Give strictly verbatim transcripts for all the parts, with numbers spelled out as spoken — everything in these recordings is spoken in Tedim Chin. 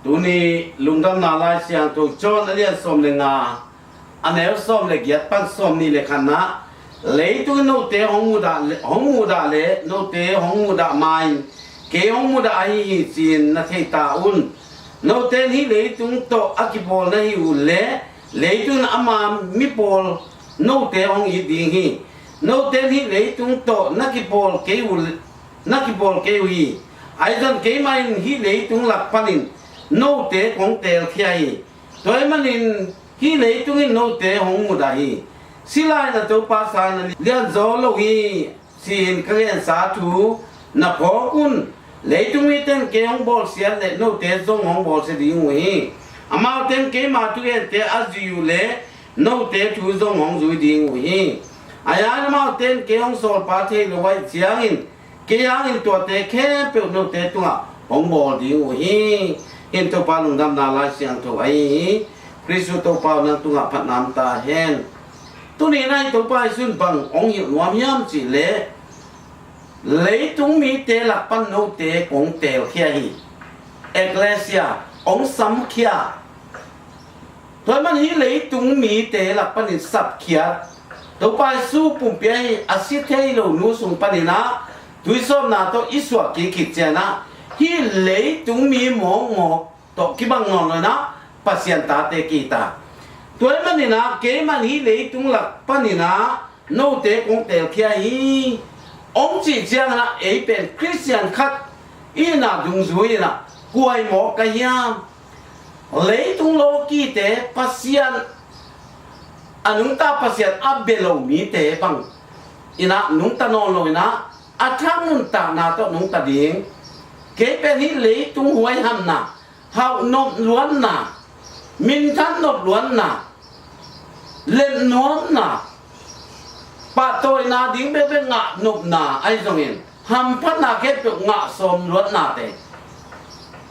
Tuni lungdamna Lai Siangtho John a lian sawm le nga, a neu sawm le giat pan sawm nih le khatna, leitung in note hong muhdah le, hong muhdah le note hong muhdah ma-in kei hong muhdah ahi hi ci-in na thei ta un. Note in hih leitung tawh a kipawl na hi uh le, leitung in ama mi pawl note hong it ding hi. Note in hih leitung tawh na kipawl kei uh le, na kipawl kei uh hi. Ahi zong keimah in hih leitung lak panin note kong teelkhia hi. Tua ahih manin hih leitung in note hong muhdah hi. Silai na Topa sang na lianzaw lo hi, ci-in ka gensa thu na phawk un. Leitung mite in kei hong bawlsiat le note zong hong bawlsia ding uh hi. Amaute in keima thugente a zui uh le note thu zong hong zui ding uh hi. Ahi zongin amaute in kei hong sawlpa thei lo ahih ciangin kei hangin tuate khempeuh note tungah hong bawl ding uh hi. Hih in Topa lungdamna Lai Siangtho ahi hi. Khristu Topa aw, nang tungah phatna om ta hen. Tuni-in ah hih Topa Jesu in bang hong hilh nuam hiam cih leh, leitung mite lak pan note kong teelkhia hi. Ekklesia hong samkhia. Tua ahih manin hih leitung mite lak panin sapkhiat, Topa Jesu pumpi ahi a si thei lo nu sung panin ah tuisawpna tawh i suah kik khit ciangin ah hih leitung mi mawkmawk tawh kibang nawn lo-in ah Pasian tate kihi ta. Tua ahih manin ah keimah in hih leitung lak panin ah note kong teelkhia hi, hong cih ciangin ah ei pen Khristian khat i hihna dungzui-in ah kua hi mawk ka hiam? Leitung lawkite Pasian a nungta, Pasian a bia lo mite bangin ah nungta nawn lo-in ah a thak nuntakna tawh nungta ding. Kei pen hih leitung huaihamna, hauh nop luatna, minthan nop luatna, lemnuamna, pahtawina ding bekbek ngah nopna ahi zongin hamphatna khempeuh ngah sawm luatnate,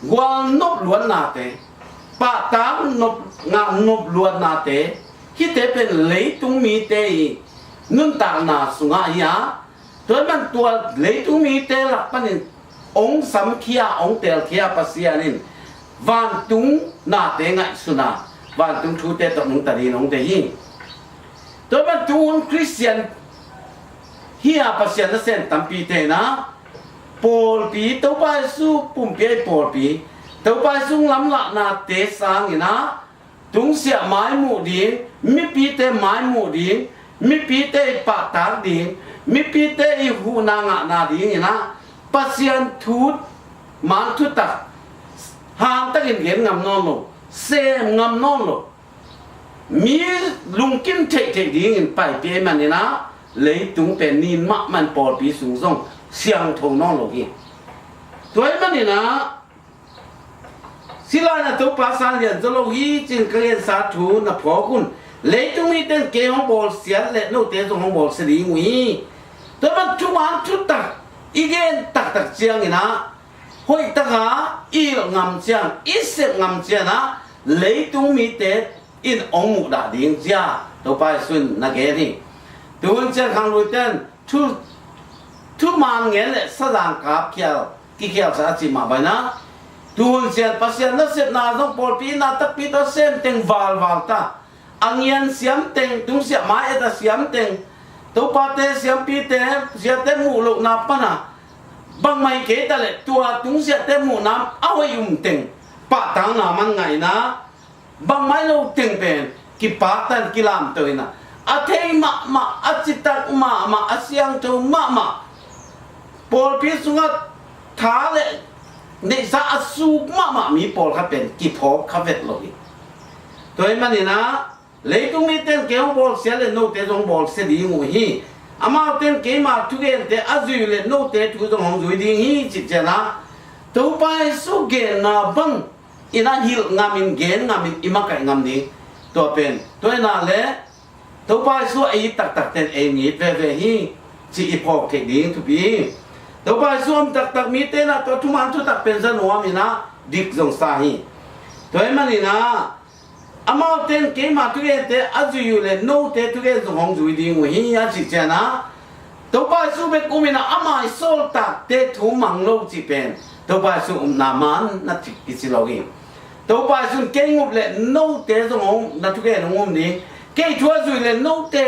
gual nop luatnate, pahtak nop, ngah nop luatnate, hihte pen leitung mite i nuntakna sungah hi a, tua ahih manin tua leitung mite lak panin hong samkhia, hong teelkhia Pasian in vantung nate ngaihsun a, vantung thute tawh nungta dingin hong deih hi. Tua ahih manin tu hun Khristian hi a Pasian nasem tampite in ah pawlpi, Topa Jesu pumpi ahi pawlpi, Topa Jesu lamlahnate sangin ah tungsiah maimuh ding, mipite maimuh ding, mipite i pahtak ding, mipite i huhna ngahna dingin ah Pasian thu, man thutak hangtakin gen ngam nawn lo, sem ngam nawn lo, mi lungkim theihtheih dingin paipih ahih manin ah leitung pen nin mahmah in pawlpi sung zong siangtho nawn lo hi. Tua ahih manin ah Silai na Topa sang lianzaw lo hi, ci-in ka gensa thu na phawk un. Leitung mite in kei hong bawlsiat le note zong hong bawlsia ding uh hi. Tua ahih manin thuman thutak i gen taktak ciangin ah hoihtaka i hilh ngam ciang, i sep ngam ciangin ah leitung mite in hong muhdah ding ci-a Topa Jesu in na gen hi. Tu hun ciang khangluite in thu, thuman ngen le sazang kap khial, kikhialsa a cih mah bangin ah, tu hun ciang Pasian nasepna zong pawlpi itna takpi tawh a sem teng valval ta, a ngian siam teng, tungsiah mai-et a siam teng, topate, siampite, siate muh lohna pan a bangmah hi kei ta leh tua tungsiahte muhna a hoih um teng pahtakna man ngaihna, bangmah hi lo teng pen kipaktan kilamto in ah, a thei mahmah, a citak mahmah, a siangtho mahmah, pawlpi sungah tha le neihsa a suk mahmah mi pawlkhat pen kiphawk kha vet lo hi. Tua ahih manin ah leitung mite in kei hong bawlsia le note zong bawlsia ding uh hi. Amaute in keima thugente a zui uh le note thu zong hong zui ding hi, cih ciangin ah Topa Jesu genna bang in ah hilh ngamin, gen ngamin i makaih ngam ding. Tua pen tua ahih nak leh Topa Jesu a it taktakte in ei it veve hi, cih i phawk theih ding thupi hi. Topa Jesu om taktak mite in ah tua thuman thutak pen za nuam in ah dik zong sa hi. Tua ahih manin ah amaute in keima thugente a zui uh le note thugen zong hong zui ding uh hi, a cih ciangin ah Topa Jesu bek um in ah ama i sawltakte thu mang lo cih pen Topa Jesu upna man na thik kici lo hi. Topa Jesuh in kei ngup leh note zong hong na thugen hong um ding, kei thu a zui leh note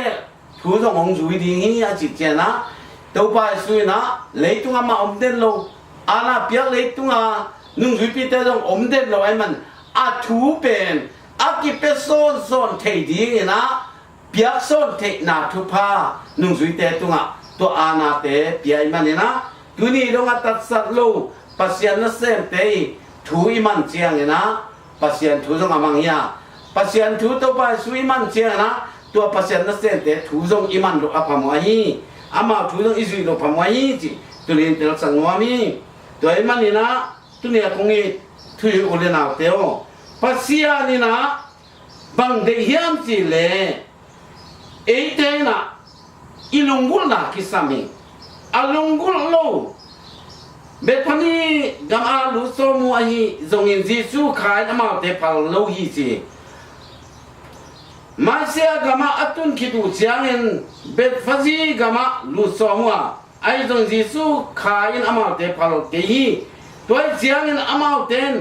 thu zong hong zui ding hi a cih ciangin ah, Topa Jesuh in ah leitungah amah om den lo, aana piak leitungah nungzuipite zong om den lo ahih man a thu pen a kipia sawnsawn thei dingin ah piaksawn theihna thupha nungzuite tungah tua aanate pia ahih manin ah, tuni dong a tatsat lo Pasian nasemte i thu i man ciangin ah Pasian thu zong a mang hi a, Pasian thu Topa Jesuh i man ciangin ah tua Pasian nasemte thu zong i man loh a phamawh ahi, amau thu zong i zuih loh phamawh ahi cih tuni in telsak nuam hi. Tua ahih manin ah tuni a kong it thuhilh u le naute aw, Pasian in ah bang deih hiam cih leh eite in ah i lunggulhna kisam hi. A lunggulh lo, Bethani gam a lut sawm uh ahi zongin Jesuh kha in amaute phal lo hi ci hi. Mysia gam ah a tun khit uh ciangin Bethphage gam ah lut sawm uh a, ahi zongin Jesuh kha in amaute phal kei hi. Tua ahih ciangin amaute in,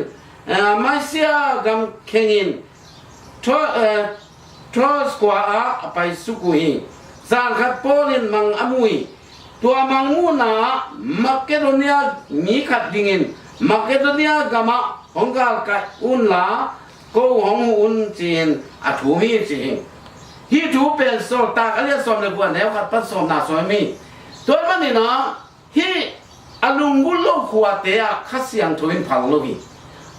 eh, Mysia gam khengin Tro-, eh, Troas khua ah a paisuk uh hi. Zan khat Paul in mang a mu hi. Tua mang muhna ah Makedonia mi khat dingin Makedonia gam ah hong galkai un la, ko hong huh un ci-in a thum hi ci hi. Hih thu pen Sawltak a lian sawm le guk a neu khat pan sawmna sung hi. Tua ahih manin ah hih a lunggulh lo khuate ah Kha Siangtho in phal lo hi.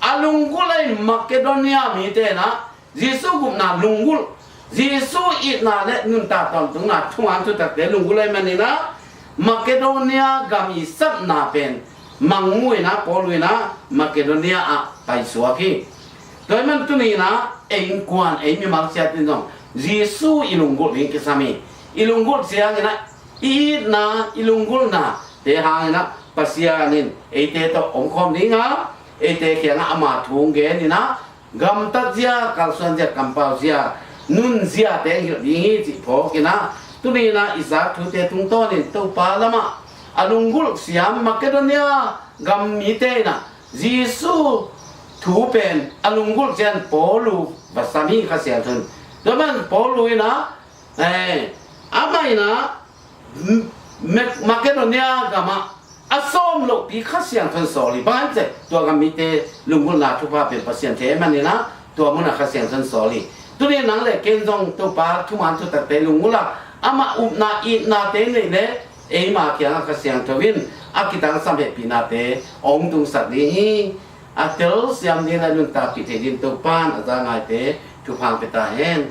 A lunggulh ahi Makedonia mite in ah Jesuh gupna lunggulh, Jesuh itna le nuntak tawntungna thuman thutakte lunggulh ahih manin ah Makedonia gam i sapna pen mang mu in ah Paul in ah Makedonia ah paisuak hi. Tua ahih man tuni in ah ei innkuan, ei mimal ciat in zong Jesuh i lunggulh ding kisam hi. I lunggulh ciangin ah i itna, i lunggulhnate hangin ah Pasian in eite tawh omkhawm ding a, eite kiangah ama thu hong gen in ah gamtat zia, kalsuan zia, kampau zia, nun ziate hong hilh ding hi cih phawk in ah, tuni in ah i zak thute tungtawnin Topa lamah a lunggulh siam Makedonia gam mite in ah Jesuh thu pen a lunggulh ciang Paul uh va sam hi Kha Siangtho in. Tua man Paul uh in ah, eh, amah in ah M-, Mak-, Makedonia gam ah a sawm lohpi Kha Siangtho in sawl hi. Bang hang hiam cih leh tua gam mite lunggulhna thupha pen Pasian thei ahih manin ah tua munah Kha Siangtho in sawl hi. Tuni nang le kei in zong Topa thuman thutakte lunggulh a, amah upna itnate nei leh eima kiangah Kha Siangtho in a kitangsam hehpihnate hong tungsak ding hi. A telsiam ding le nuntakpih thei dingin Topa in a za ngaite thupha hong pia ta hen.